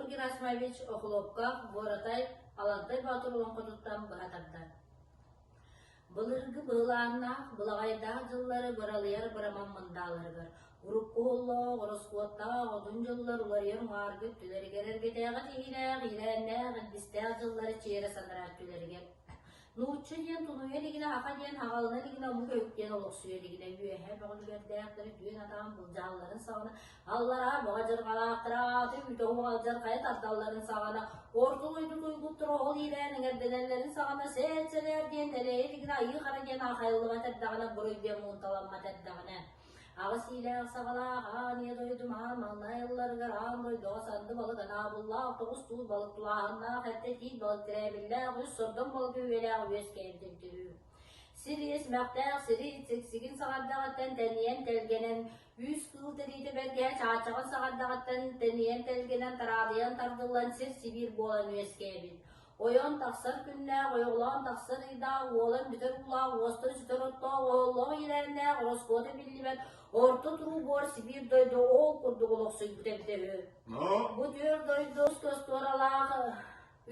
Герасимович Охлопков Буоратай Алантай Боотур олоҥхотуттан быһа тардар. Былыргы быһылааннаах, былаҕайдаах дьыллары быралыйар быраман мындааларыгар, урукку уһуллоох, ороскуоттаах одун дьыллар уларыйар уҥааргы өттүлэригэр эргэтээҕи тиһилээх, иирээннээх, илбистээх дьыллары чиэрэ санарар өттүлэригэр Нуучча диэн тунуйа илигинэ, саха диэн хаҕалана илигинэ, омук өйүктэн олохсуйа илигинэ, үөһэ бөҕүлүгэрдээхтэри түөн атаан былдьаалларын саҕана, аллараа бөҕө дьырҕалаахтара ааты үүтэ уһуҕалдьархайа тардалларын саҕана, орто дойду туйгуттара ол иилээн эҥэрдэнэллэрин саҕана, сээт-сэлээр диэн нэлэйэ илигинэ, айыы хара диэн аахайыллыбат эрдэҕинэ, буруй диэн муунталаммат эрдэҕинэ, Аҕыс иилээх-саҕалаах аан ийэ дойдум аан маҥнай ылларыгар аан дойдуга санды балык анаабыллаах, тоҕус туут балык тулааһыннаах, эрдэ тиит балык тирээбиллээх, үс сордоҥ балык үһүөлээх үөскээбит эбитэ Сир ийэ симэхтээх сири сиксигин саҕардаҕыттан тэнийэн тэлгэнэн, үс кыыл тэриитэ бэргэһэ чаачаҕын саҕардаҕыттан тэнийэн тэлгэнэн тараадыйан тардыллан сир сибиир буолан үөскээбит. Ойон тахсар күннээх, ойоҕолоон тахсар ыйдаах, уолан бүтэр уулаах, уостан сүтэр оттоох, оһоллоох иилээннээх, ороскуота биллибэт, орто туруу буор Сибиир дойду ол курдук олохсуйбут эбитэ үһү. Бу түөр дойду остуоралаах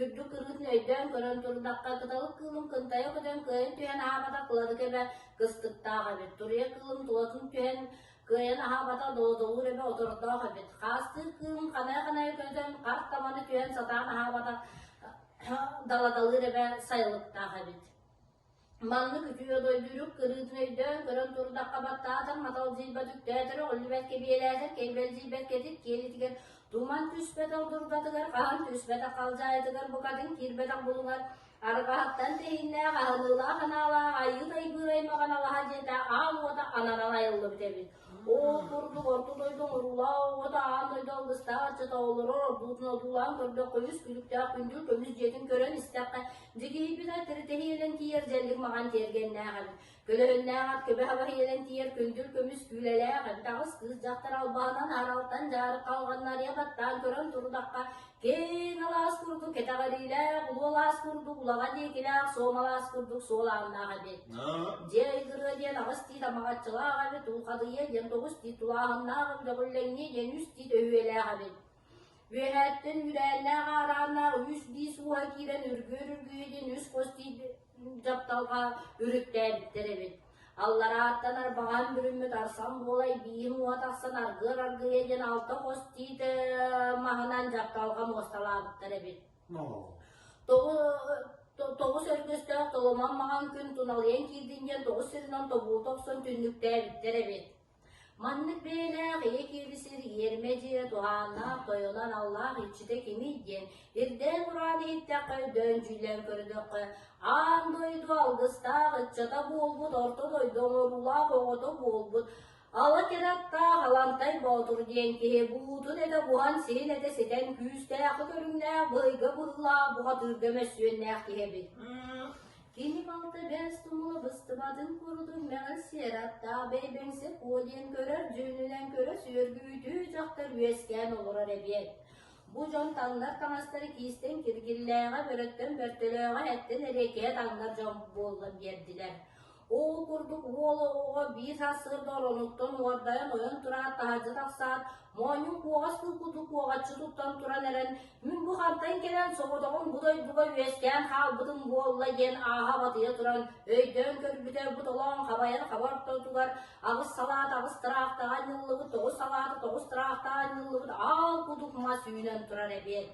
үрдүк кырыытын өйдөөн көрөн турдахха, кыталык кыылым кынтайа көтөн кыайан түһэн аһаабатах кыладык эбэ кыстыктаах эбит. Туруйа кыылым тулатын түһэн Кыайан аһаабата долодолуур эбэ отордоох эбит. Хаастыыр кыым ханайа-ханайа көтөн, харт таманы түһэн сатаан аһаабатах даладалыыр эбэ сайылыктаах эбит. Маннык үтүө дойдурук кырыытын өйдөөн көрөн турдахха баттаатар маталдьыйбат үктээтэр өҕүллүбэт кэбиэлээтэр кэйбэлдьийбэт кэтит киэлитигэр туман түспэтэх дурдатыгар хаһан түспэтэх халдьаайытыгар букатын киирбэтэх булуҥар Арҕаһыттан тэһииннээх аһыныылаах анаалаах айыы тайбыыр аймаҕын алаһа дьиэтэ аал уота ананан айыллыбыт эбит. Ол курдук орто дойду оҥоруулаах оҕото аан дойду алгыстаах аччата олорор ордуутун одуулаан көрдөххө үс күлүктээх күндүл көмүс дьиэтин көрөн истэххэ дьигиһийбит ат тиритэһиэлэн тиийэр дьэллик маҕан тиэргэннээх эбит. Көлөһүннээх ат көбө хаба иһиэлэн тиийэр күндүл көмүс күүлэлээх эбит аҕыс кыыс дьахтар албаһынан аралтан дьаарык халҕаннарыйа баттаан көрөн турдахха киэҥ алаас курдук кэтэҕэриилээх, улуу алаас курдук улаҕа диэкилээх, суом алаас курдук суол ааннаах эбит. Дьиэ айгырыа диэн аҕыс тиит амаҕаччылаах эбит, улхадыйа диэн тоҕус тиит тулааһыннаах эбит, өҕүллэҥниэ диэн үс тиит өһүөлээх эбит. Үөһээттэн үрээннээх аарааннаах үс биис ууһа киирэн үргүөр үргүйэ диэн үс хос тиит дьапталҕа үрүттээбиттэр эбит. Алларааттан арбаҕаан бүрүммүт арсан буолай бииһин уо тахсан аргыар аргыйа диэн алта хос тиит маһынан дьапталҕа муосталаабыттар эбит. Тоҕус өргөстөөх толомон маҥан күн туналыйан киирдин диэн тоҕус сиринэн тобулута охсон түннүктээбиттэр эбит. Маннык бэйэлээх ийэ киэби сир иэрмэ дьиэ туһааннаах тойоно аналлаах иччитэ кимий диэн ирдээн тураан иһиттэххэ өйдөөн дьүүллээн көрдөххө аан дойду алгыстаах ыччата буолбут орто дойду оҥоруулаах оҕото буолбут ала кэрэ аттаах Алантай Боотур диэн киһи буутун этэ буһан сиһин этэ ситэн күүстээх көрүҥнээх быһыйга быһыылаах бухатыырга мөссүөннээх киһи эбит. Кини балта бэс тумула быстыбатын курдук мэҕин сиэр аттаах бэйбэҥсэ куо диэн көрөр дьүһүнүнэн көрө сүөргүтүү дьахтар үөскээн олорор эбиэт. Бу дьон таҥнар таҥастары киистэн киргиллээҕэ, бөрөттөн бөртөлөөҕө, эттэн эриэкэһэ таҥнар дьон буоллан биэрдилэр. Ол курдук уол оҕоҕо биир сарсыарда оронуттан уордайан ойон тураат таһырдьа тахсаат, моонньун куоҕас курдук куоҕаччы туттан туран эрэн, мин бу хантан кэлэн соҕотоҕун бу дойдуга үөскээн хаалбытым буолла диэн ааһа батыйа туран өйдөөн көрбүтэ бу толоон хабайар хаба ортотугар аҕыс салаат аҕыс тыраахтаҕа анньыллыбыт тоҕус салаата тоҕус тыраахтаҕа анньыллыбыт аал кудук мас үүнэн турар эбиэт.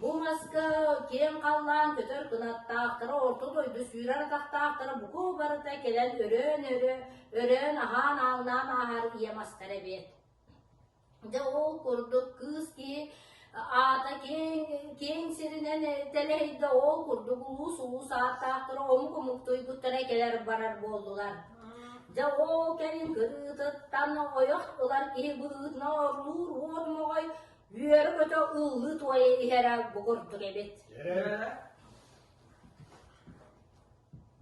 Бу маска киэҥ халлаан көтөр кынаттаахтара орто дойду сүүрэр атахтаахтара буку барыта кэлэн өрөөн-өрө өрөөн аһаан ааҥнаан ааһар ийэ мастар эбиэт. Дьэ ол курдук кыыс киһи аата киэҥ, киэҥ сиринэн тэлэһийдэ ол курдук улуус-улуус ааттаахтара омук-омук туйгуттара кэлэр барар буоллулар. Дьэ ол кэлин кырыытыттан ойох ылар киһи быһыытынан орлуур уот моҕой үөрэ-көтө ыллыы-туойа иһэрэ бу курдук эбит.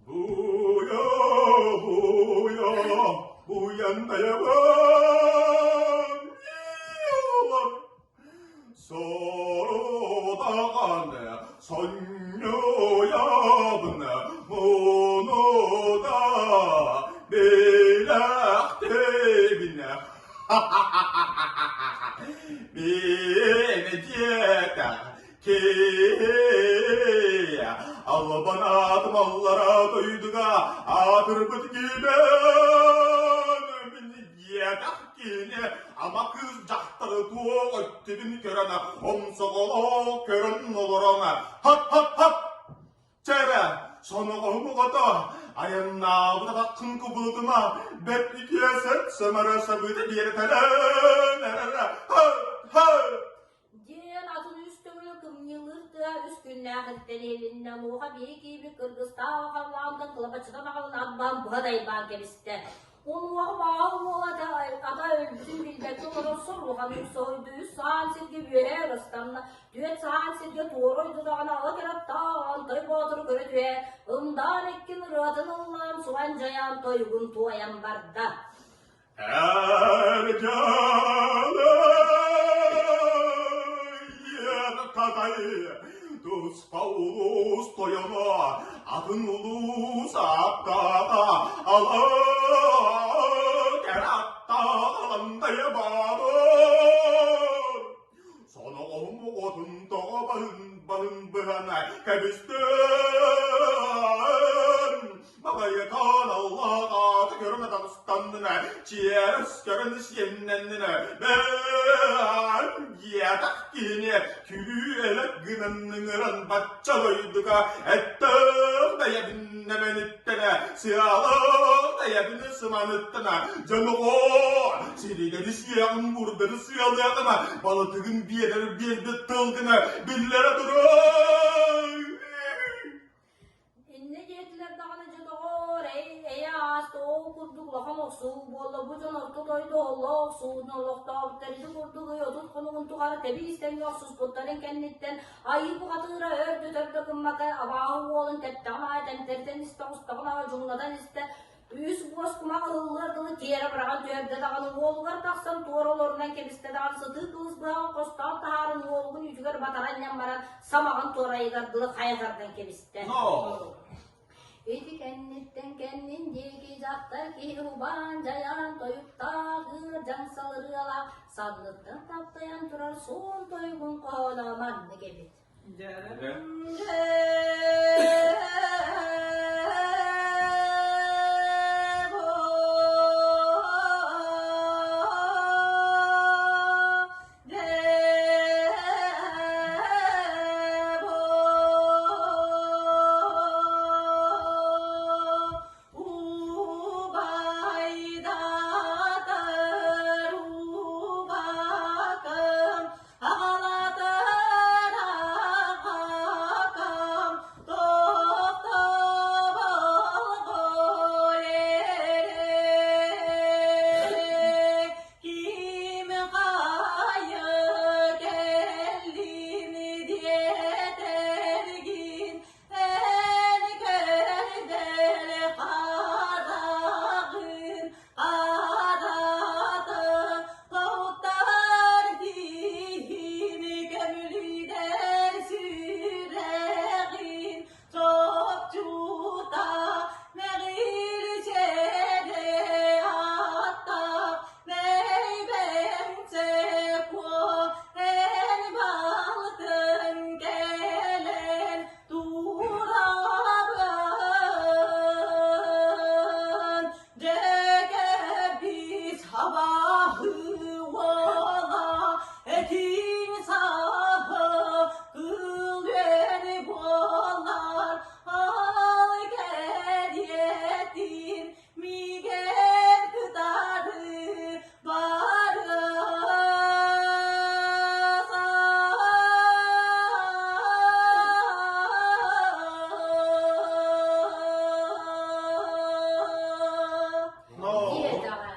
Буя, буя, буяннаябын, Сородаҕан сонньуйабын, мунуда билэхтибин. диэтэх киһи албан аатым аллара дойдуга аатырбыт кимэн мин диэтэх кини ама кыыс дьахтары туох өттүбүн көрөн омсоҕолоох көрөн олорон хап-хап-хап Чэ эрэ, соноҕоһум оҕото, айаннаабыт атаххын кубулутума, бэрт үтүө сөп сөмөрө сабыыта биэрэтэлэн эрэрэ, һы-һы! Диэн атын үс төгүл кымньыылыыр тыа үс күннээх иртэн иһилиннэ, онуоха биһи киһибит кыргыстаах халлаантан кылабачытан аҕалан арбаан быһа дайбаан кэбистэ. Онуоха баал уола ата өлбүтүн билбэккэ олорор сорухан соһуйду, үс саан сиргэ үөһэ ыстанна, түөрт саан сиргэ туора ойду даҕаны ала кыраттаах Антай Боотуру көрө түһэ, ымдаан иккин ырыатын ыллаан, субан дьайаан тойугун туойан барда. Туспа улуус тойоно, атын улуус ааттааҕа, ала кэраттаах аландайа баабыр. Соноҕоһум оҕотун тоҕо баһын баһын быһан кэбистэн Баҕайытаан Аллах ааты көрөн атаҕыстаннына, чиэс көрөн сиэннэннинэ, бээн диэтэх киһини күлүү-элэк гынан ыҥыран бачча дойдуга эттээх бэйэбин нэмэниттэнэ, сыалаах бэйэбин сыманыттана, дьонугоо сиригэни сиэҕин бурданы сыалыаҕына, балытыгын биэрэр биэрбит тыл гына биллэрэ турар. Иннэ диэтилэр даҕаны дьэ доҕоор, эйэ ааста ол курдук улахан охсуһуу буолла, бу дьон орто дойду олох охсуһуутун олохтообуттар, ити курдук ый 30 хонугун тухары тэбиис тэҥҥэ охсуспуттарын кэнниттэн айыы бухатыыра өр да өтөр да гыммакка абааһы уолун тэптэҕин аайы тэмтэритэн истэ, оҕустаҕын аайы дьуҥнатан истэ, Үс буос кумах ыһыллыар дылы тиэрэ быраҕан түһэрдэ даҕаны уолугар тахсан туора олорунан кэбистэ даҕаны сытыы кылыс быһаҕын хостоон таһааран уолугун үүтүгэр батаран иһэн баран самаҕын туорайыгар дылы хайа тардан кэбистэ. Ити кэнниттэн кэннин диэки дьахтар киһи убаан дьайаан тойуктаах ыар дьаҥсал ырыалаах санныттан таптайан турар суон тойугун хоһооно маннык эбит. Убайдатар убакам Аҕалатар аҕакам тохтоболго эрэ ким хайы кэллин диэтэргин эн көрдөр хараҕын Араата тоһуттар киһини көмүлүдэр сүрэҕин чопчута мэҕирчэрэ аттаах мэйбэҥчэ куо эн балтын кэлэн турабын Дьэкэбис абааһы уола этиҥ сааһы кыл үөн буолар ал кэриэтин миигин кытары Диэтэҕэ.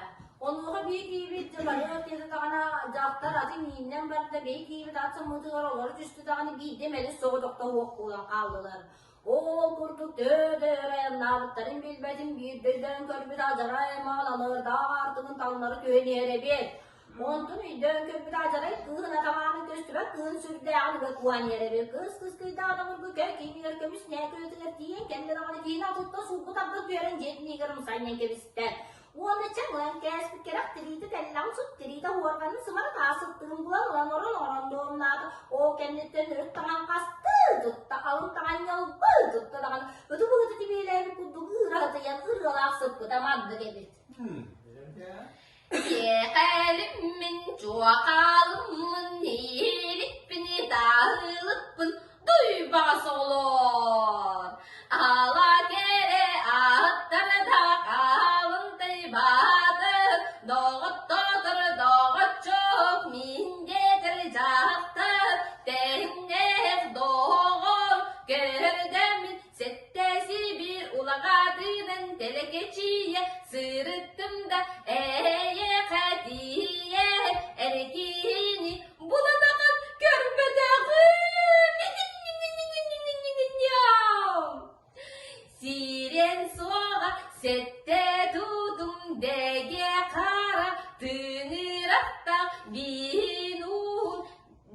Онуоха биир киһибит дьабарыах диэтэ даҕаны дьахтар атын мииннэн барда, бэйи киһибит ат самыытыгар олоро түстэ даҕаны биирдэ мэлис соҕотохто уох буолан хааллылар. Ол курдук төһө да өр айаннаабыттарын билбэтим, биирдэ өйдөөн көрбүт адьарай аймаҕын аныырдаах аартыгын таҥнары түһэн иһэр эбиэт. Онтун өйдөөн көрбүт адьарай кыыһын атамаанын көстүбэт кыһын сүрдээҕин ыга куһан иһэр эбит. Кыыс кыскыйдаан обургу көр киинигэр көмүс нээкүлэтигэр тиийэн кэллэ даҕаны киһини атыттан сулбу тардан түһэрэн дьиэтин иһигэр умсанньан кэбистэ. Уонна чаҥылан кээспит кэрэх тириитэ тэллэҕин сут тириитэ уорганын сымара таас сыттыгын булан ылан орон орон дуомнаата. Ол кэнниттэн үрүт таҥан хастыы тутта, алын таҥан ньалбыы тутта даҕаны ыты-быһыты тибиэлээбит курдук ыыраһытыйан ырыалаах сыппыта маннык эбит. Иэхэлиммин, чуохаалыммын, ииликпин, таһыылыкпын, дуйбаҕа соҕолоор. Ала кэрэ ааттара да хаалынтай баатыр, доҕоттоотор доҕоччук, мин диэтэр дьахтар, тэҥнээх доҕор, көрдөммүн Сэттэси биир улаҕаатынан тэлэкэчийэ сырыттым да эйиэхэ тиийэн эркини булатаҕын көрбөтөҕүм. Сирен суоҕа сэттэ тутум дэгэ хара тыҥырахтаах биин уун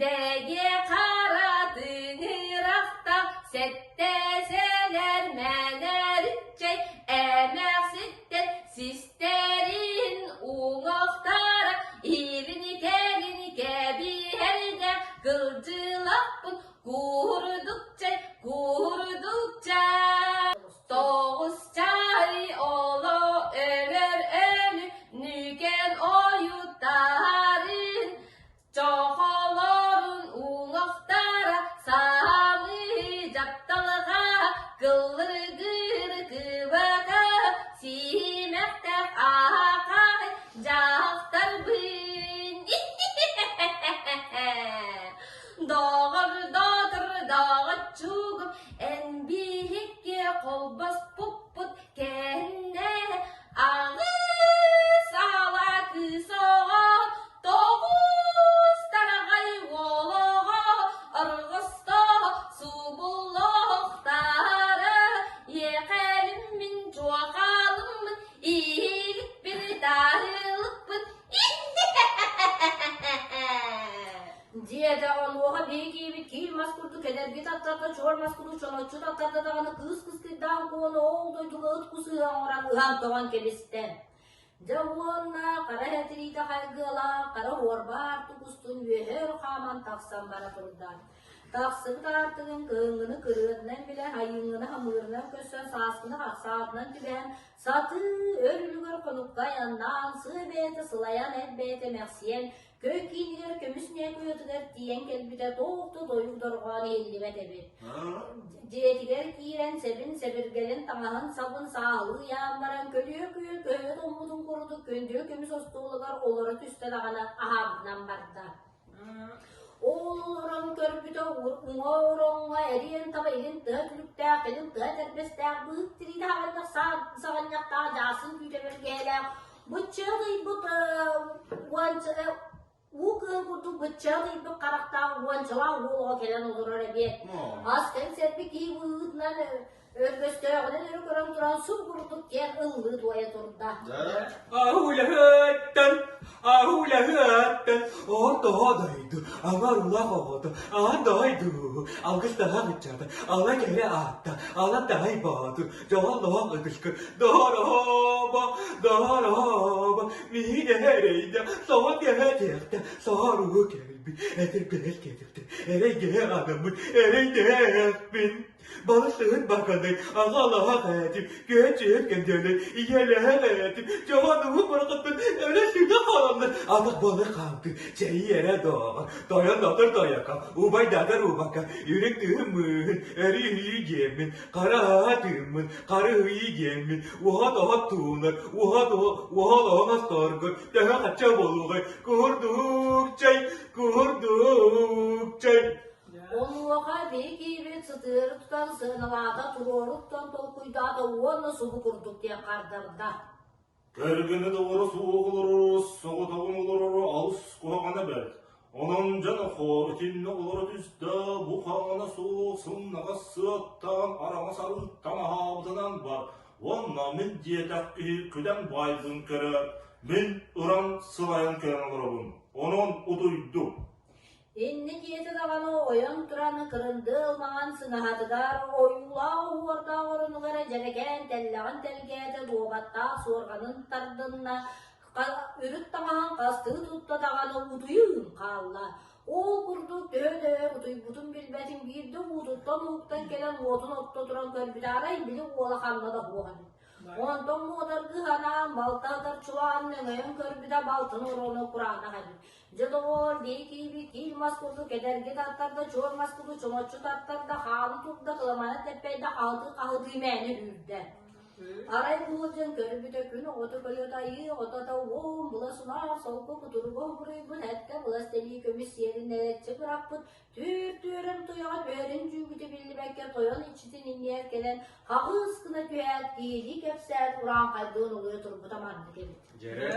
Дэгэ хара тыҥырахтаах сэттэсэлэр мэнэриччэй эмээхситтэр систэрин уҥуохтара илин-кэлин кэбиһэрдээх кылдьылаппын куурдукчай куурдукчай Тоҕус чай оло өлөр өлү нүкэн ойуттарын Чохолорун уҥуохтара саамыы дьапталҕа кыллыргыыр кыбака сиимэхтээх аахай дьахтарбын Доҕор доотор доҕоччугум эн биһикки холбоспуппут кэннэ аҕыс аала кыыс оҕо тоҕус тараҕай уол оҕо орҕосто субуллуохтара иэхэлиммин чуохалыммын иһиликпин таһылыкпын Диэтэ онуоха биһи киһибит киил мас курдук кэлэргит аттарда чуор мас курдук чоноччу таттарда даҕаны кыыс кыскыйдаан куону ол дойдуга ыт кус ыһа оҥорон ыһан тоҕон кэбистэ. Дьэ уонна хара этириитэ хайгыалаах хара уорба аартык устун үөһэ өрө хааман тахсан бара турда. Тахсыбыт аартыгын кыһыҥҥыны кырыатынан билэ, айыҥҥыны хамыырынан көрсөн, сааскыны хахсаатынан түбэһэн, сатыы өр үлүгэр хонукка айаннаан, сыа бэйэтэ сылайан, эт бэйэтэ эмэхсийэн, Көй киинигэр көмүс ньээкуйатыгар тиийэн кэлбитэ туох да тойук дорҕоон иһиллибэт эбит. Дьиэтигэр киирэн сэбин-сэбиргэлин таҥаһын-сабын саалыы ыйаан баран көлүө-күө көһө тоҥмутун курдук күндү көмүс остуолугар олоро түстэ даҕаны аһаабытынан барда. Ол олорон көрбүтэ уҥа ороҥҥо эриэн таба илин тыа күлүктээх, кэлин тыа тэрбэстээх быһыт тириитэ аҕынньах саҕынньахтаах дьаасын күүтэ бэргэһэлээх Быччыат ыйбыт уонча уу кыыл курдук быччыат ыйбыт харахтаах уончалаах уол оҕо кэлэн олорор эбиэт. Ас кэнсиэрби киһи быһыытынан өргөстөөҕүнэн өрө көрөн туран сур курдук киэн ыллыы туойа турда. Аһуулаһыаттан, аһуулаһыаттан, орто дойду, аҥар улах оҕото, аан дойду, алгыстаах ыччата, ала кэрэ аатта, ала таай боотур, Дьоллоох ытыскы, дорообо, дорообо, миигин эрэйдэ, соҕо кэһэтиэхтэ, соругу кэлбит, этирбэс кэтихтэ, эрэйгэ анаммыт, эрэйдээхпин. Балысыһын баканай, аҕалаах этим, күөчүһүн кэндэлэй, ийэлээх этим, дьоҕонугу барахаттан өлө сүтэ хааланнар, атах балы хаамты, чэйи эрэ дооҕор, тойон дотор тойоко, убай датар убака, үрүҥ тыһын мыыһын, өрүү диэммин, Хара тыыммын, харыһыйыы диэммин, уһа-тоһо туунар, уһа-тоһо, уһа-тоһо осторгор, төһө хачча буолуоҕай, куһурдук чай, куһурдук чай. Онуоха биһи киһибит сытыары тутан сыаналаата, туруору тутан толкуйдаата уонна субу курдук диэн хардарда. Кэргэнэ доҕоро суох олорору, соҕотоҕун олороро алыс куһаҕана бэрт. Онон дьон хор итиннэ олоро түстэ, бу хаҥана суох сымнаҕас сыаттаан араҥас арыыттан аһаабытынан бар. Уонна мин диэтэх киһи күдэн баайбын көрө, мин ыран сылайан кэлэн олоробун. Онон утуйдум. Инни диэтэ даҕаны ойон туран кырындыыл маҥан сыҥаһатыгар ойуулаах оһуордаах оронугар дьэрэкээн тэллэҕин тэлгээтэ дуобаттаах суорҕанын тардынна, үрүт таҥаһын хастыы тутта даҕаны утуйуун хаалла. Ол курдук төһө да өр утуйбутун билбэтин биирдэ уутуттан уһуктан кэлэн уотун отто туран көрбүтэ арай били уола ханна да суох эбит. Онтон муодаргыы санаан балта ытар чугаан өҥөйөн көрбүтэ балтын ороно кураанах эбит. Дьэ доҕоор, бии кииби киил мас курдук эдэрги тартарда, чуор мас курдук чоҥоччу тартарда, хаалы турда, кыламана тэппэйдэ, хаһытыы-хаһытыы мээнэ үүрдэ. Арай буолдьан көрбүтэ күн оҕото көлөтө айыы оҕото уон былас унаар солко кутуруга буруйбут эттэ былас тэлии көмүс сиэрин нэлэччи бырахпыт түүр түөрэн туйаҕа түһэрин дьүүгүтэ биллибэккэ тойон иччитин иннигэр кэлэн хаҕыс гына түһээт киһилии кэпсээт урааҥхайдыын улуйа турбута маннык эбит. Дьэрэ.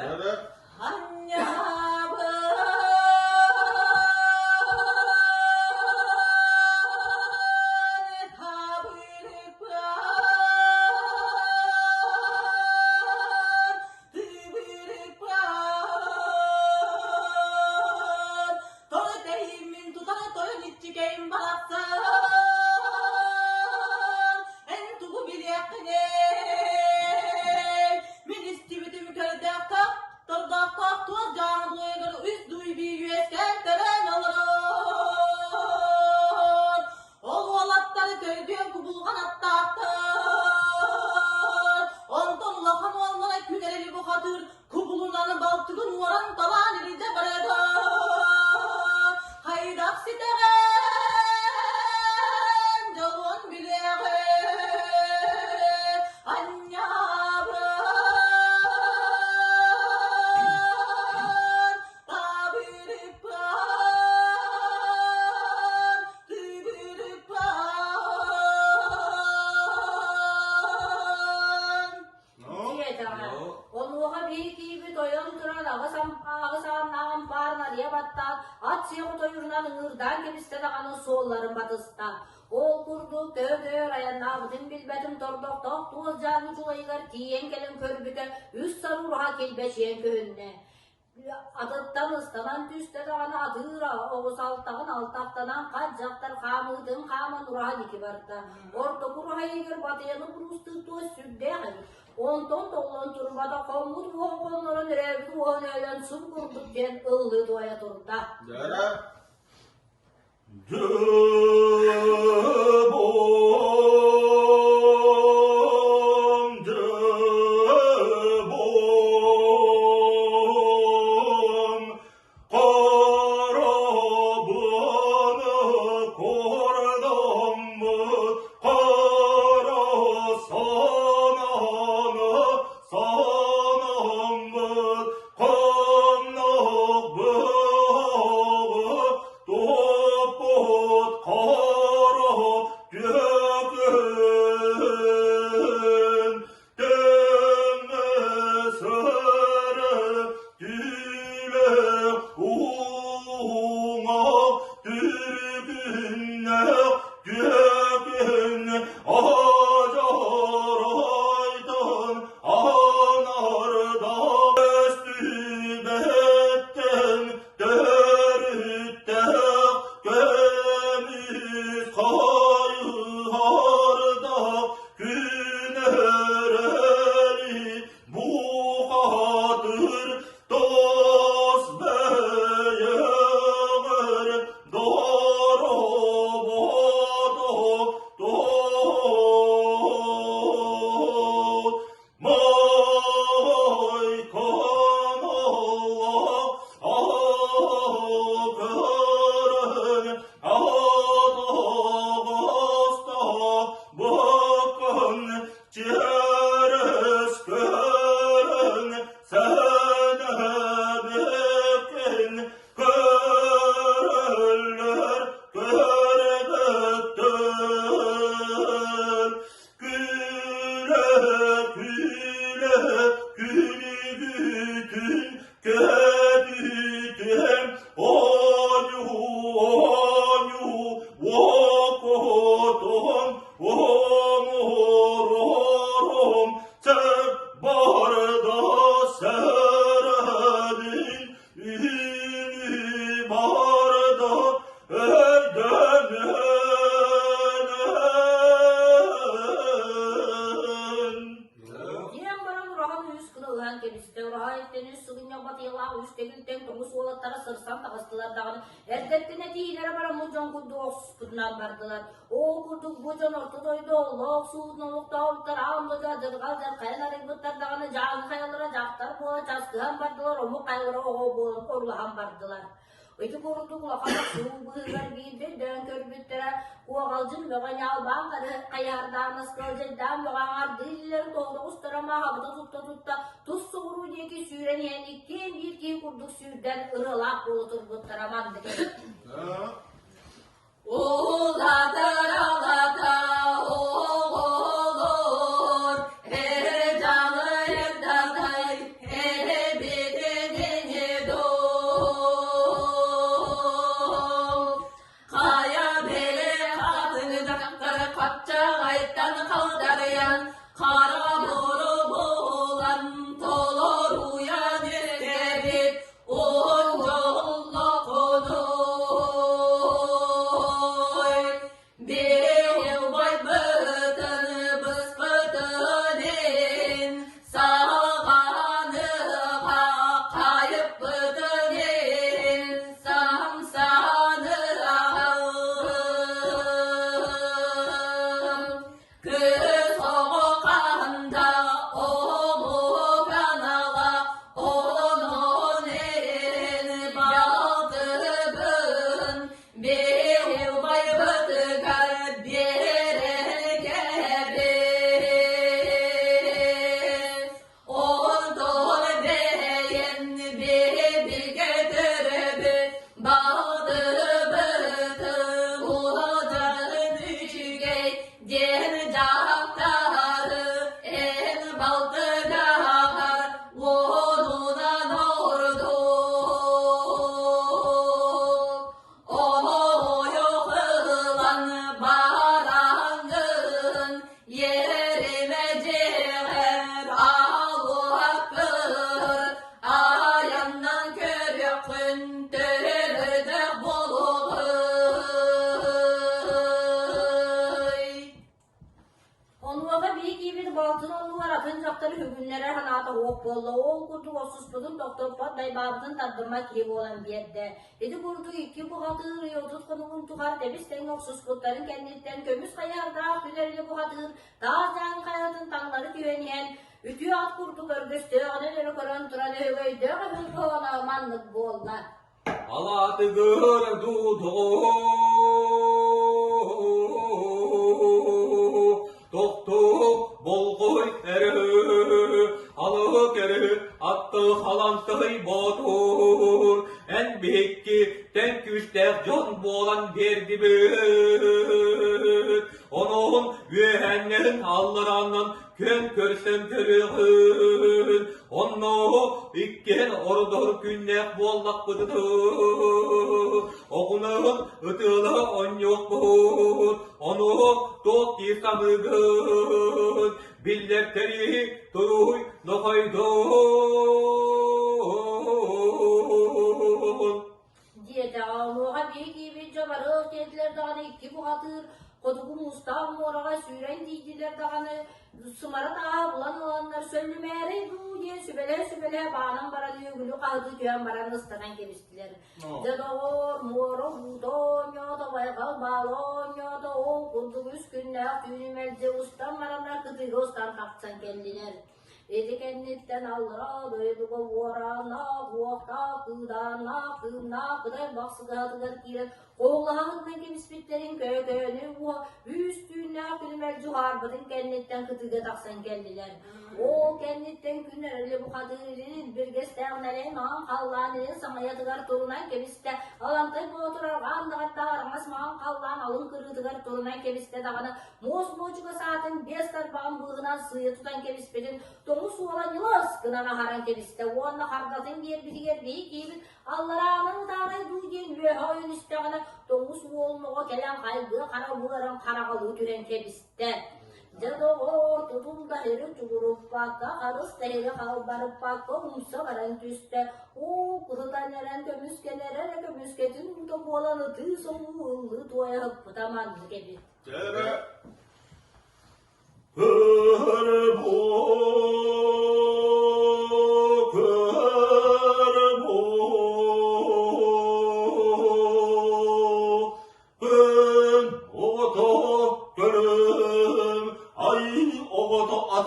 Мин истибитим көрдөөхтөх, тордоохтоох туос дьааҥы дуойугар үс дуй бии үөскээн төрөөн олорор. Ол уолаттары көрдүөн кубулҕан аттаахтар. Онтон улахан уоллара күн эрэли бухатыыр кубулунан балтыгын уоран талаан илдьэ барда. Хайдах ситэҕэн дьолуон билиэҕэ анньабын табырыппан тыбырыппан Диэтэҕэ. Онуоха биир киһибит ойон туран аҕыс аҕыс ааннаах ампаарын арыйа баттаан, ат сиэҕи тойурунан ыҥыырдаан кэбистэ даҕаны суолларын батыста. Ол курдук төһө-төһө айаннаабытын билбэтим тордохтоох туос дьааҥы чулайыгар тиийэн кэлэн көрбүтэ үс сар ураһа килбэчийэн көһүннэ. Атыттан ыстанан түстэ даҕаны атыыра оҕус алтаҕын алтахтанан хат дьахтар хаамыытын хааман ураһа диэки барда. Ортоку ураһа иһигэр батыйаны буруустуур туос сүрдээх эбит. Онтон толлон турбата хоммут уоһун хоннорон өрөөбүт уоһун өлөн сум курдук диэн ыллыы туойа турда. Дьыбом, дьыбом, хоробуну кордоммут, хоро сонону сономмут, хоннох бөҕө Топпут хоро түөкүн, Төҥөсөрө түлэх уҥа түргүннэх түөкүн Адьарайтан анарда көстүбэттэн Төрүттээх көмүс хайыһардаах күн өрөли бухатыр тос бэйэҕэр дороо. уолаттара сырсан таҕыстылар даҕаны, эрдэттэн этиилэрэ бараммыт дьон курдук охсуспутунан бардылар. Ол курдук бу дьон орто дойду олох суутун олохтообуттар, аан дойду адьырҕа алдьархайын арыйбыттар даҕаны дьааҥы хайалара дьахтар буола часкыһан бардылар, омук хайалара оҕо буолан орулаһан бардылар. Ити курдук улахан охсуһуу быыһыгар биирдэ өйдөөн көрбүттэрэ, куоҕалдьын бөҕө ньаалбаан хайыһардаан ыскалдьайдаан бөҕө аҥардыы илиилэрин тоҕута устара мааһабыта тутта-тутта тус соҕуруу диэки сүүрэн иһэн иккиэн биир киһи курдук сүүрдэн ырыалаах буола турбуттара маннык эбит. Улаатар алата оҕолор, эрэ дьалайдатай, эрэ битинини дом. Хайа били хатыҥ дьахтар хапчаҕайтан халдарыйан, хара буору буолан толоруйан үөскээбит Уһун дьоллоххунуй, биир убайбытын быспытын иһин, саҕаныга хайыппытын иһин самсаныаҕым. Кыыс оҕо ханда омук анала онон эрин балтыбын биир убайбытыгар биэрэн кэбис. Онтон бэйэн биһиги төрөбүт балтыбытын улаатарын үчүгэй диэн дьахтары эн балтыгаҕар уонунан ордук. Оһойох ылан бараҥҥын еримэ дьиэҕэр алуһаккыр айаннан көрүөххүн төлөбүрдээх буолуоҕуй. Онуоха биһи киирбит балтын оннугар атын дьахтар үһүгүннэрэр санаата суох буолла. Ол курдук охсуспутун тохтоппот, дайбаабытын тардыммат киһи буолан биэрдэ. Ити курдук икки бухатыыр ый 30 хонугун тухары тэбис-тэҥҥэ охсуспуттарын кэнниттэн көмүс хайыһардаах күн эрили бухатыыр таас дьааҥы хайатын таҥнары түһэн иһэн, үтүө ат курдук өргөстөөҕүнэн өрө көрөн туран өһөгөйдөөх өһүн хоһооно маннык буолла. Алаатыгыр дуудоо тохтуу болҕой эрэ алы кэрэ атты халантый боотур эн биһикки тэҥ күүстээх дьон буолан биэрдибит онон үөһэҥҥин алларааннан күөн көрсөн көрүөҕүн, онно иккиэн ордор күннээх буоллахпытына, оҕунан ытыала оонньуохпут, ону туох дии саныыгын, биллэртэри туруй нохойдон. Диэтэҕэ, онуоха биһи киирбит дьон барыах диэтилэр даҕаны икки бухатыыр хотугу муустаах муораҕа сүүрэн тиийдилэр даҕаны сымара тааһа булан ыланнар сөллүмээрэй дуу диэн сүбэлэһэ-сүбэлэһэ баанан баран үөгүлү хаһытыы түһэн баран ыстанан кэбистилэр. Дьэ доҕоор, муора уута оонньоото, байҕал баала оонньоото, ол курдук үс күннээх түүнү мэлдьи устан бараннар кытыыга устан тахсан кэллилэр. Ити кэнниттэн аллараа дойдуга уорааннаах, уохтаах, кыыдааннаах, кыымнаах кытай бахсыгаһатыгар киирэн хоһулаһаһытынан кэбиспиттэрин көөкөөнү уо үс түүннээх күнү мэлдьи уһаарбытын кэнниттэн кытыыга тахсан кэллилэр. Ол кэнниттэн күн эрили бухатыыр илин илбиргэстээх нэлэй маҥан халлаан илин саҥайатыгар турунан кэбистэ, Алантай Боотур арҕаан даҕаттаах араҥас маҥан халлаан алын кырыытыгар турунан кэбистэ даҕаны Муос буочука саатын биэс тарбаҕын быыһынан сыыйа тутан кэбиспитин тоҥус уола ньылыс гынан аһаран кэбистэ уонна хардатын биэрбитигэр биһи киһибит аллараанан ытаарай дуу диэн үөһэ ойон истэҕинэ тоҥус уолун оҕо кэлэн хайгыа хара быаран хараҕалыы түһэн кэбистэ. Дьэ доҕоор, тутул да ири чугуруппакка, харыс да ири халбарыппакка умса баран түстэ. Уу кыһытан эрэн көмүскэнэрэ эрэ көмүскэтин уута буолан ытыы-соҥуу ыллыы туойа ыппыта маннык эбит.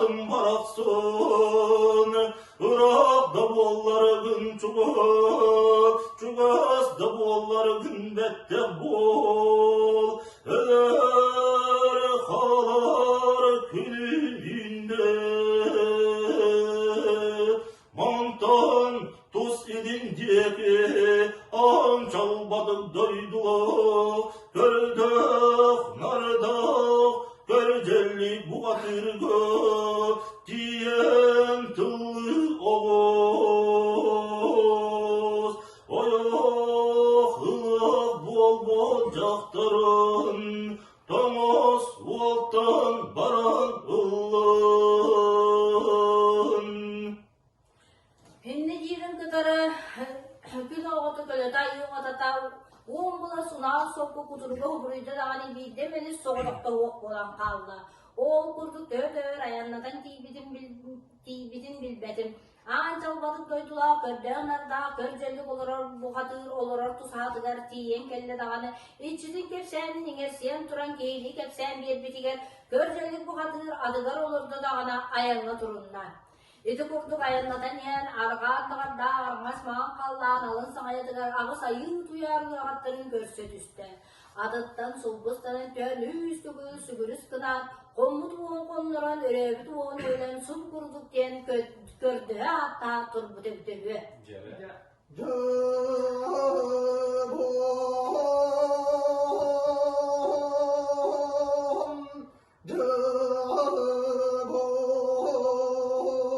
Атым барахсан, ыраах да буолларгын чугас, чугас да буолларгын бэттэх буол, өлөр хаалар күнүнэ. Мантан тус илин диэки аан чалбатык дойдулаах, көрдөөх, нардаах, көрдьэллик бухатыырга тиийэн тыллыы оҕус. Ойох ылыах буолбут дьахтарын тоҥус уолтан баран ыллын. Иннэ диирин кытары күн оҕото көлөтө айыы оҕотата уон була сунаал сокку кутуруга убуруйда даҕаны биирдэ эмэни соҕотохтоһуох буолан хаалла. Ол курдук төһө-төһө айаннатан тиийбитин, тиийбитин билбэтим. Аан дьалбатык дойдулаах көрдөөн-нардаах көр дьэллик олорор бухатыыр олорор тусаһатыгар тиийэн кэллэ даҕаны иччитин кэпсээнин иҥэрсийэн туран киһилии кэпсээн биэрбитигэр көр дьэллик бухатыыр атыгар олордо даҕаны айаҥҥа турунна. Ити курдук айаннатан иһэн арҕаа аттаҕардаах арҕас маҥан халлаан алын саҕайатыгар аҕыс айыы утуйар ыаҕаттарын көрсө түстэ. Атыттан сулбустанан түһэн үс төгүл сүгүрүс гынаат, хоммут уоһун хоннорон, өрөөбүт уоһун өлөн сум курдук диэн көрдөһө ааттаах турбут эбитэ үһү.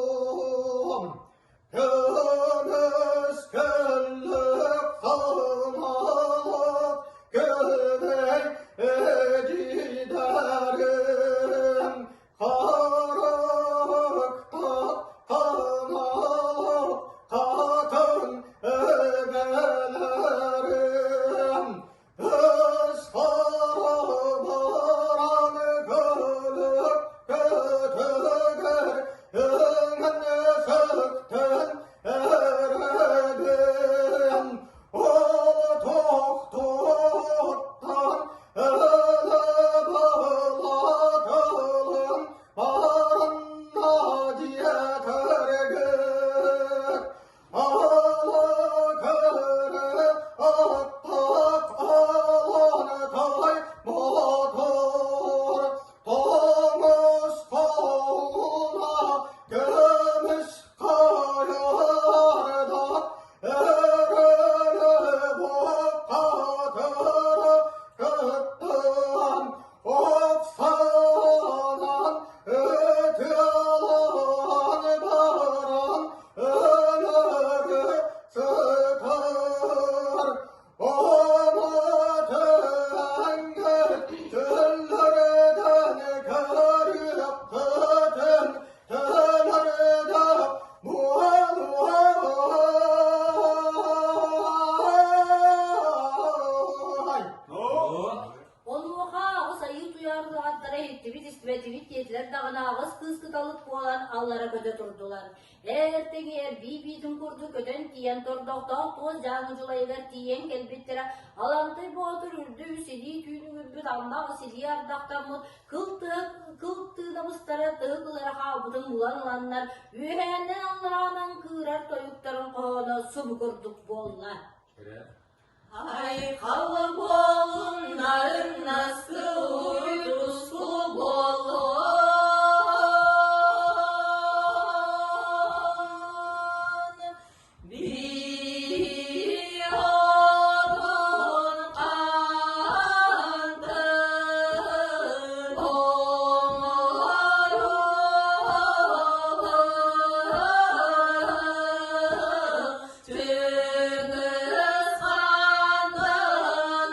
Дьылҕам көмүскэллэх санаалаах кэлэй эдьиийдэрим харахтаах таҥалаах хатын эбэлэрим Ысхара-баран көлө көтөгөр өҥөн сөктөн эрэбин ол тохтуттан өлө балатылын барынна диэтэргит Ала-кэрэ аттаах алантай мотор тоҥус хоһууна көмүс хайарда эрэлэ бухатыра кыттан Оксанан ытыалаан баран өлөрү сытар. Ону төллөрдөн көрүөххүтүн төлөрдө буолуой. Онуоха аҕыс айыы туйаар уолаттара иһиттибит истибэтибит диэтилэр даҕаны аҕыс кыыс кыталык буолан аллара көтө турдулар. Эр-тэҥи эрбии биитин курдук көтөн тиийэн тордохтоох туос дьааҥы дьулайыгар тиийэн кэлбиттэрэ Алантай Боотур үрдү үс илии түүн үҥүрбүт анна аҕыс илии ардахтаммыт кыл тыа кыл тыына быстара тыһы кылара хаалбытын булан ыланнар үөһээннэн аллараанан кыырар тойуктарын хоһооно субу курдук буолла. Айхал буолун нарыннаскы уй-туску буоллун Биир отун хантын оҥоруоҕун Чыҥыс хааннарын.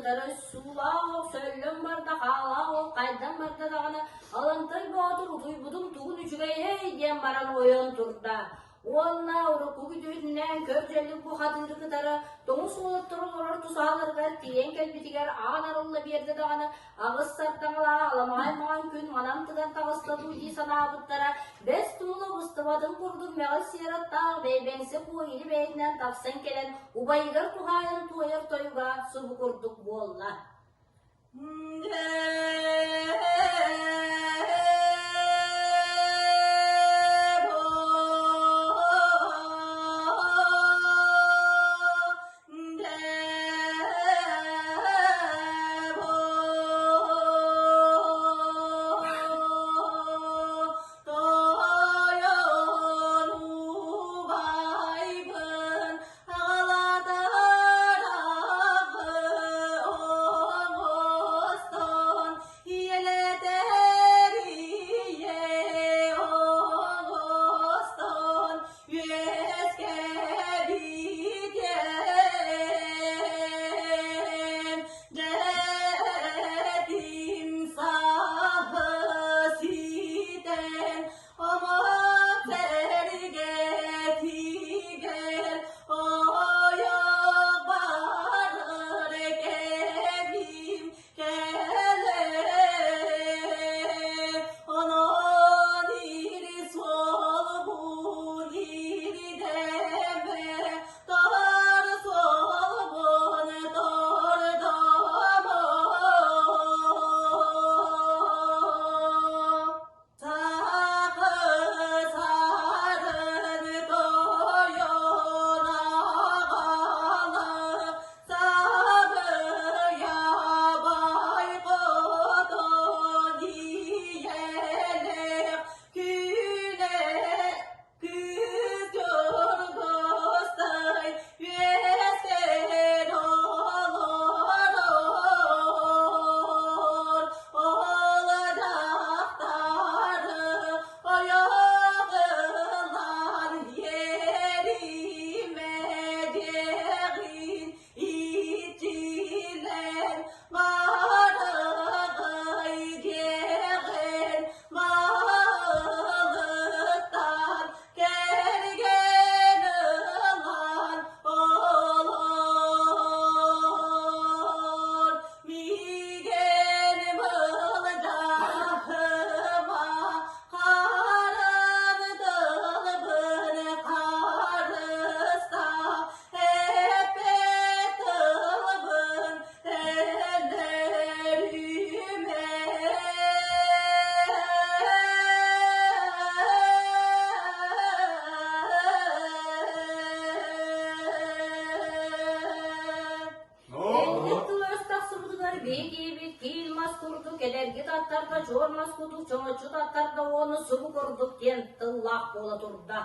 кытары суулаах ох сөллөн барда, хаалаах ох хайдан барда даҕаны Алантай Боотур утуйбутум тугун үчүгэйэй диэн баран ойон турда. Уонна урукку күтүөтүнээн көр дьэллик бу хатыыры кытары тоҥус уолаттар олорор тусааларыгар тиийэн кэлбитигэр аан арылла биэрдэ даҕаны аҕыс сардаҥалаах аламаҕай маҥан күн манан тыган таҕыста дуу дии санаабыттара бэс тумула быстыбатын курдук мэҕил сиэр аттаах Бэйбэҥсэ Куо или бэйэтинэн тахсан кэлэн убайыгар туһаайан туойар тойуга субу курдук буолла. Тойон убайбын аҕалатараҕы оҥостон ийэлэтэр ийэ оҥостон үөскэбитим дьэтим саһы ситэн Омот сэргэтигэр ойох барар кэмим кэлэр. Онон ири суолбун ирдэмэ, тор суолбун тордомо. Сахы сарын тойон аҕалар, сабыйа байҕотон ийэлээх күнэ Кыыс Дьоргостой үөскээн олорор, ол дьахтары ойох ылан иэримэ диэҕин иччилэр Марыгай диэҕин Маалыттан кэргэн ылан олор. Миигин былдьаһыма, харын тылбын харыста, эппит тылбын Элбэх тыл-өс тахсыбытыгар биһигибит киил мас курдук эдэргит аттарга чуор мас курдук чоҥоччут аттарга уонна субу курдук диэн тыллаах буола турда.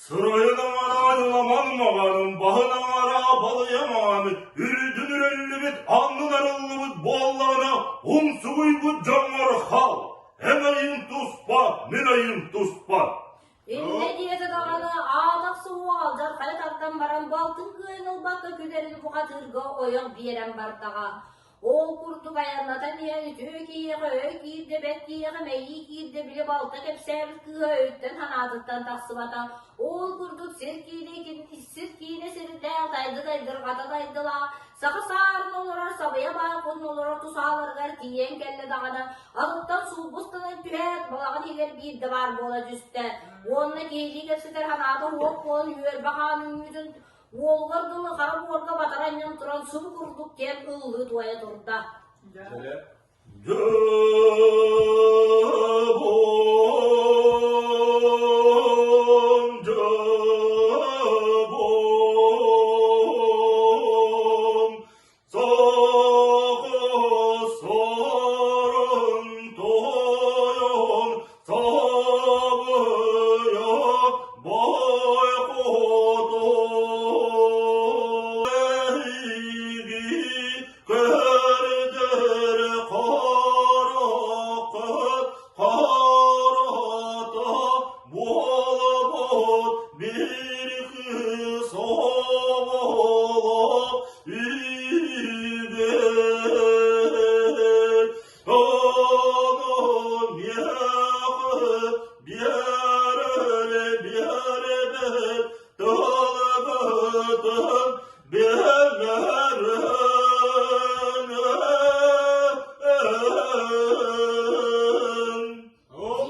Сырайын аҥараа ыламан маҕаным, баһын аҥараа балыйа маҕаны, үрдүн үрэллибит, аннын арыллыбыт буоллаҕына, умсугуйбут дьоҥҥор хал, эн айыҥ туспа, мин айыым туспа. Иннэ диэтэ даҕаны аатах суһуох алдьархайы тардан баран балтын кыайан ылбакка күлэрин бухатыырга ойох биэрэн бардаҕа. Ол курдук айаннатан иһэн үтүө киһиэхэ өй киирдэ, бэрт киһиэхэ мэйии киирдэ, били балта кэпсээбит кыыһа өйүттэн санаатыттан тахсыбата. Ол курдук сир киинэ сир киинэ сирдээх, тайды тайдырҕата тайдылаах, саха саарын олорор, сабыйа баай олорор тусааларыгар тиийэн кэллэ даҕаны, атыттан сулбустанан түһээт, балаҕан иһигэр биирдэ баар буола түстэ. Уонна киһилии кэпсэтэр санаата уох буолан үөрбэ хаан үҥүүтүн Уолугар дылы хара буорга батара анньан туран субу курдук кэм ыллыы туойа турда. Дьабон, дьабон, саха сарын тойон сабыйа бай хотун эһиги көрдөр хараххыт хараҕынан. Бытын билэрин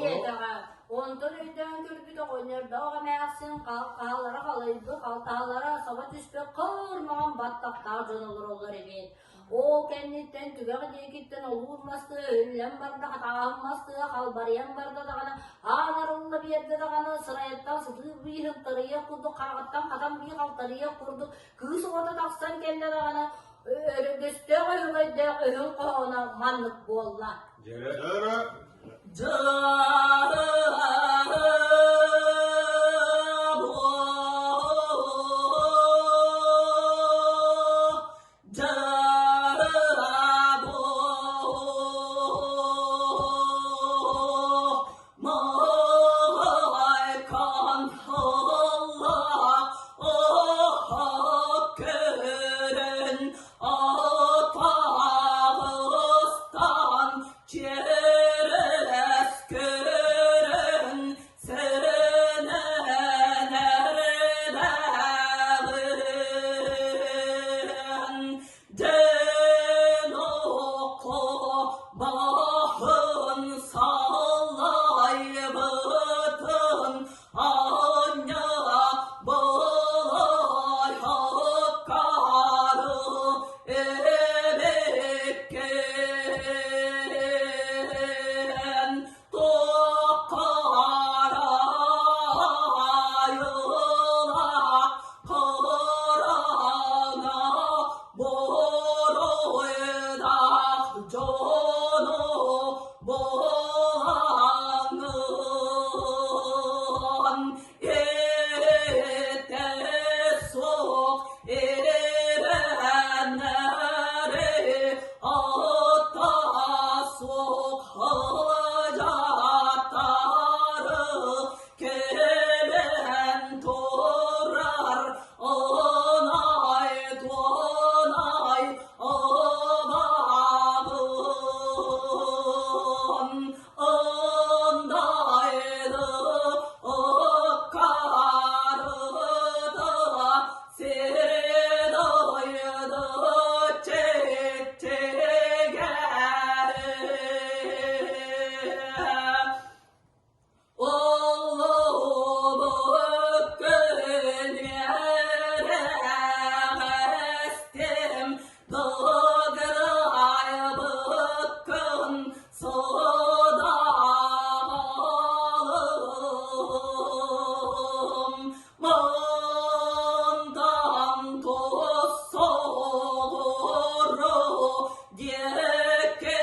Диэтэҕэ, онтон өйдөөн көрбүт оҕонньордоох эмээхсин хаалара халыйбыт, халтаһалара саба түспүт хыр маҥан баттахтаах дьон олороллор эбит. Ол кэнниттэн түгэх диэкиттэн олуур мас тыа өһүллэн барда, хатааһын мас тыа халбарыйан барда даҕаны, аан арылла биэрдэ даҕаны, сырайыттан сытыы бии хынтарыйыах курдук, хараҕыттан хатан бии халтарыйыах курдук кыыс оҕото тахсан кэллэ даҕаны, өрөгөстөөх өһөгөйдөөх өһүн хоһооно маннык буолла. Дьэрэ. Через көрөн сэрэнэн дьэн окко баһын салайбытын аанньа былай хаккары эбиккин Туохха кыраана буруйдаах дьону булаҥҥын итэ суох ирэннэри ата суох дьахтары кэлэн турар ынай туонай ыбабын ындайды ыккарыта сири-дойду чиччигэри. Уллубут күн дыгырайбыт күн судаҕалым мындан тус соҕуруу диэки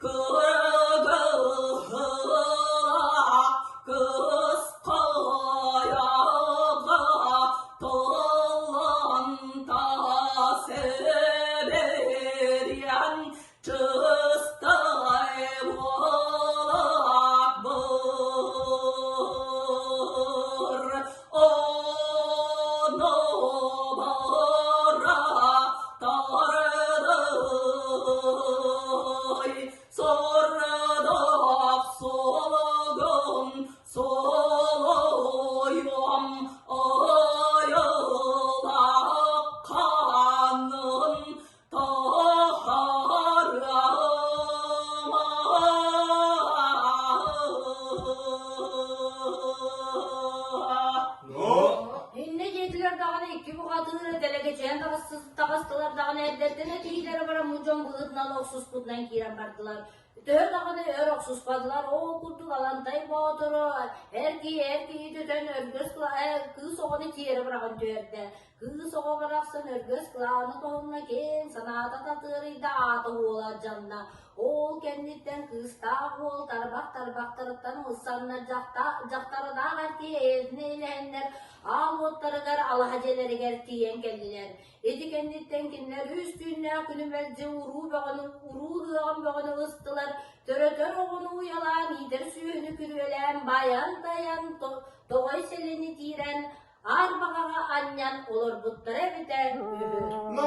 Кыргыһыла кыс хайаҕа тыллан сибириэн чыстай буолак быр ону бара тардый Сордох сологун солойом айылах ханын таһарама. Иннэ диэтилэр даҕаны икки бухатыыр дэлэгэчээн таҕыстылар даҕаны эрдэттэн этиилэрэ баран бу дьон быһыытынан охсуспутунан киирэн бардылар. Төһө даҕаны өр охсуспатылар, ол курдук Алантай Боотуру эр киһи эр киһи түтэн өргөс кыыс оҕону тиэрэ быраҕан түһэрдэ. Кыыс оҕо барахсан өргөс кылааны тоһунна киэҥ санаата татыарыйда аата уола дьанна. Ол кэнниттэн кыыстаах уол тарбах тарбахтарыттан ылсаннар дьахтардаах эр киһи эйэтин эйэлэһэннэр аал уоттарыгар алаһа дьиэлэригэр тиийэн кэллилэр. Ити кэнниттэн кинилэр үс түүннээх күнү мэлдьи уруу бөҕөнү уруу ыһыаҕын бөҕөнү ыстылар, төрөтөр оҕону уйалаан, иитэр сүөһүнү күрүөлээн, байан-тайан, тоҕой сэлини тиирэн, аар баҕаҕа анньан олорбуттара эбитэ үһү. No!